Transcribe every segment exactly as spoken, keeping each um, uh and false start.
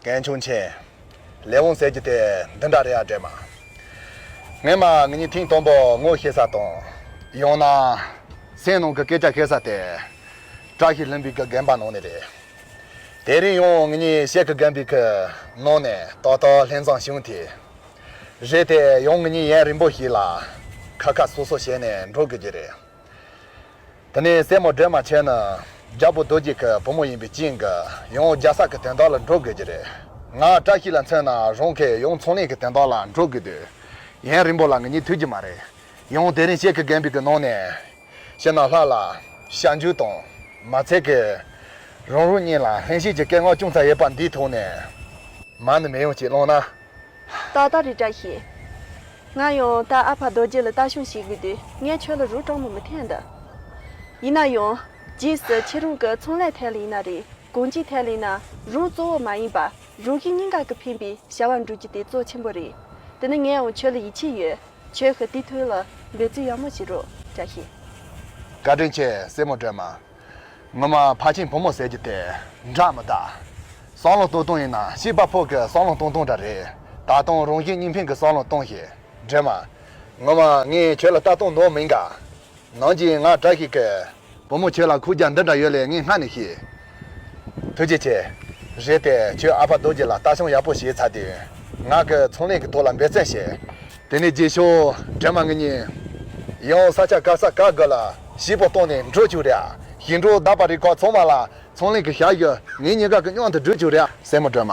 གལ་ཆུང་ཆེ། ལས་དབང་ཟེར་རྒྱུ་དེ་འདི་འདྲ་རེད་ཨ་སྒྲོལ་མ། སྔོན་མ་ང་གཉིས་ཐེངས་དང་པོ་ངོ་ཤེས་ས་དང་། ཡང་ན། སེམས་ནང་གི་སྐད་ཆ་བཤད་ས་དེ། བཀྲ་ཤིས་ལྷུན་པོའི་གི་དགོན་པ་ནང་ནས་རེད། དེ་རིང་ཡང་ང་གཉིས་ཤེལ་གྱི་དགོན་པའི་གི་ནང་ནས་ཏག་ཏག་ལྷན་འཛོམས་བྱུང་དེ། རེད་དེ་ཡང་ང་གཉིས་ཡུན་རིང་པོ་ཞིག་ལ། ཁ་ཁ་སོ་སོ་བྱས་ནས་འགྲོ་དགོས་ཀྱི་རེད། དེ་ནས་སྲས་མོ་སྒྲོལ་མ་ཁྱེད་ནི་རྒྱལ་པོ་རྡོ་རྗེ་གི་བུ་མོ་ཡིན་པའི་རྐྱེན་གྱིས་ཡང་རྒྱལ་ས་གི་དོན་དག་ལ་འགྲོ་དགོས་ཀྱི་རེད། ང་བཀྲ་ཤིས་ལ་མཚོན་ན་རང་གི་ཡང་ཚོང་ལས་ཀྱི་དོན་དག་ལ་འགྲོ་དགོས་དུས། ཡུན་རིང་པོ་ལ་ང་གཉིས་ཐུག་རྒྱུ་མ་རེད། ཡང་དེ་རིང་ཤེལ་གྱི་དགོན་པའི་གི་ནང་ནས། ཕྱི་ནང་ལྷ་ལ་བྱམས་བརྩེ་དང་། མ་ཚད་ཀྱི། རང་རང་གཉིས་ལ་ལྷན་སྐྱེས་ཀྱི་སྐད་ངག་ཅུང་ཙམ་ཡོད་པ་འདིའི་ཐོག་ནས། མ་ཎི་མེ་ཡོང་ཅིག་བླངས་ན། ཏག་ཏག་རེད་བཀྲ་ཤིས། ང་ཡང་ད་ཨ་ཕ་རྡོ་རྗེ་ལ་ལྟ་སྐྱོང་བྱེད་དགོས་དུས་ངས་ཁྱོད་ལ་རོགས་སྤྲང་མོ་མི་འཐེན་ད། ཡིན་ན་ཡང་། རྗེས་སུ་ཁྱེད་རང་གི་ཚོང་ལས་ཐད་ལ་ཡིན་ན་རེད། གང་ཅིའི་ཐད་ལ་ཡིན་ན་རང་གཙོ་བོ་མ་ཡིན་པ་རང་གཞན་གཉིས་ཀ་གི་ཕན་པའི་བྱ་བ་འགྲུབ་རྒྱུ་དེ་གཙོ་ཆེན་པོ་རེད། དེ་ནི་ངས་ཡང་ཁྱོད་ལ་ཡིད་ཆེས་ཡོད། ཁྱོད་ཀྱིས་དེའི་ཐོག་ལ་འབད་བརྩོན་ཡག་མོ་བྱེད་རོགས་བཀྲ་ཤིས། བཀའ་དྲིན་ཆེ་སྲས་མོ་སྒྲོལ་མ། ངོ་མ་ཕ་ཆེན་བུ་མོ་ཟེར་རྒྱུ་དེ་འདྲ་མི་འདྲ། བསམ་བློ་གཏོང་སྟངས་ཡིན་ན་སྐྱེས་པ་ཕོ་གི་བསམ་བློ་གཏོང་སྟངས་འདྲ་རེད། ད་དུང་རང་གཞན་གཉིས་ཕན་གྱི་བསམ་བློ་གཏོང་ཞིག་སྒྲོལ་མ། ངོ་མ་ངས་ཁྱོད་ལ་ལྟ་སྟངས་འདྲ་མིན་ག་ནང་གི་ང་བཀྲ་ཤིས་ཀྱིས་བུ་མོ་ཁྱོད་ལ་ཁུག་རྒྱ་འདི་འདྲ་ཡོད་ལས་ངས་སྔ་ནས་ཤེས། ཐུགས་རྗེ་ཆེ། རེད་དེ་ཁྱོད་ཨ་ཕ་རྡོ་རྗེ་ལ་ལྟ་སྐྱོང་ཡག་པོ་བྱས་ཚར་དུས། ང་གི་ཚོང་ལས་ཀྱི་ཐོག་ལ་འབད་བརྩོན་བྱེད། དེ་ནས་རྗེས་ཕྱོགས་སྒྲོལ་མ་ང་གཉིས། ཡང་ས་ཆ་ག་ས་ག་གི་ལ་སྐྱིད་པོ་གཏོང་ནས་འགྲོ་བཅུག་རེད། ཞིང་འབྲོག་བདག་པ་རིགས་ཁག་ཚང་མ་ལ་ཚོང་ལས་ཀྱི་ཞབས་ཞུ་ངེད་གཉིས་ཀ་གི་མཉམ་དུ་སྒྲུབ་བཅུག་རེད། སྲས་མོ་སྒྲོལ་མ།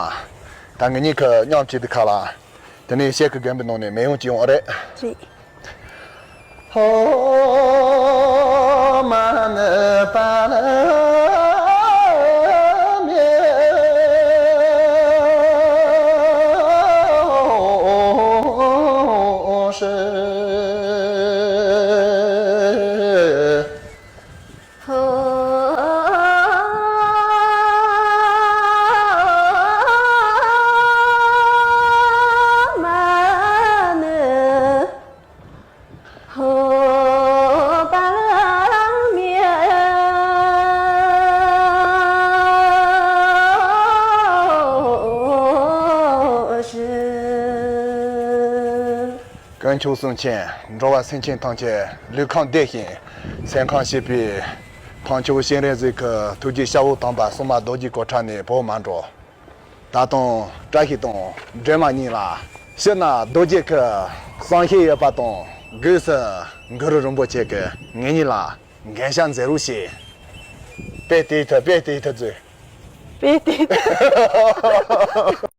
ད་ངེད་གཉིས་ཀྱི་མཉམ་བྱེད་དུས་ཁ་ལ། དེ་ནས་ཤེལ་གྱི་དགོན་པའི་ནང་ནས་མེ་ཡོང་གཅིག་ཡོང་ཨ་རེད། རེད། ཧོ། མ་ཎི་པཱ་ལི་མེ་ཧྲི། ཧོ། མ་ཎི། ཧོ། པཱ་ལི་མེ་ཧྲི། དཀོན་མཆོག་གསུམ་མཁྱེན། འགྲོ་བ་སེམས་ཅན་ཐམས་ཅད་ལུས་ཁམས་བདེ་ཞིང་སེམས་ཁམས་སྐྱིད་པའི་དམ་ཆོས་སྤྱན་རས་གཟིགས་ཀྱི་ཐུགས་རྗེ་ཤ་བོ་དམ་པ་སྲུང་མ་རྡོ་རྗེ་གོ་ཁྲབ་ནས་བོར་མ་འགྲོ། ད་དུང་བཀྲ་ཤིས་དང་སྒྲོལ་མ་གཉིས་ལ་ཕྱི་ན་རྡོ་རྗེ་གི་གསང་ཞིང་ཡོད་པ་དང་སྒོས་སུ་གུ་རུ་རིན་པོ་ཆེ་གིས་ངེད་གཉིས་ལ་འགན་ཤ་མཛད་རོགས་བྱེད། དཔེ་དེའི་ཐད་དཔེ་དེའི་ཐད་མཛོད། དཔེ་དེའི་ཐད།